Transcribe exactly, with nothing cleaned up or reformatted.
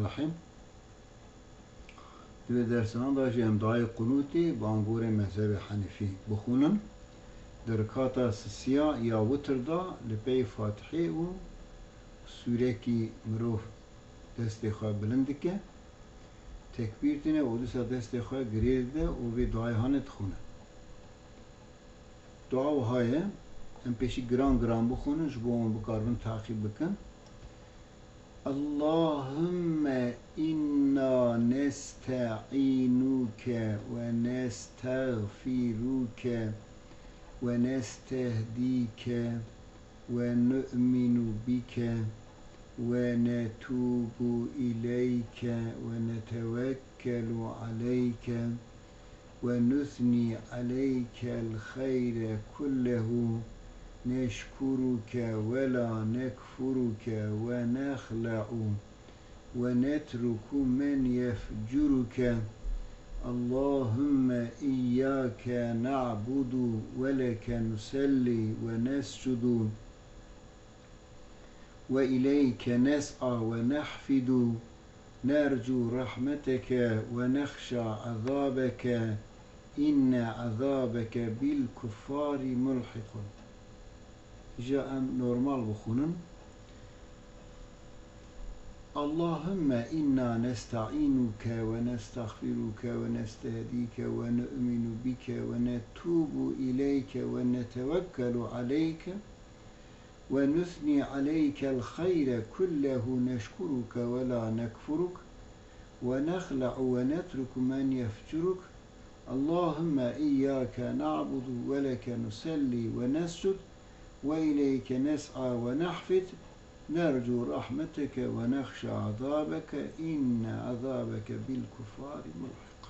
Rahîm. Di vê dersan de jî em dayê qunûtê bi angorê mezhebê Henefî bixwînin. Di rikata sisiya ya witir de li pey Fatihê û sûrekî mirov destê xwe bilind dike, tekbîr tîne û dîsa destê xwe girê dide û vê duayê hanê dixwîne. Dua wiha ye, em pêşî giran giran bixwînin, ji bo hûn bikaribin taqîb bikin. اللهم إنا نستعينك ونستغفرك ونستهديك ونؤمن بك ونتوب إليك ونتوكل عليك ونثني عليك الخير كله، نشكرك ولا نكفرك، ونخلع ونترك من يفجرك. اللهم إياك نعبد ولك نصلي ونسجد وإليك نسعى ونحفد، نرجو رحمتك ونخشى عذابك، إن عذابك بالكفار ملحق. Îja em normal bixwînin. اللهم إنا نستعينك ونستغفرك ونستهديك ونؤمن بك ونتوب إليك ونتوكل عليك ونثني عليك الخير كله، نشكرك ولا نكفرك، ونخلع ونترك من يفجرك. اللهم إياك نعبد ولك نصلي ونسجد، وإليك نسعى ونحفد، نرجو رحمتك ونخشى عذابك، إن عذابك بالكفار ملحق.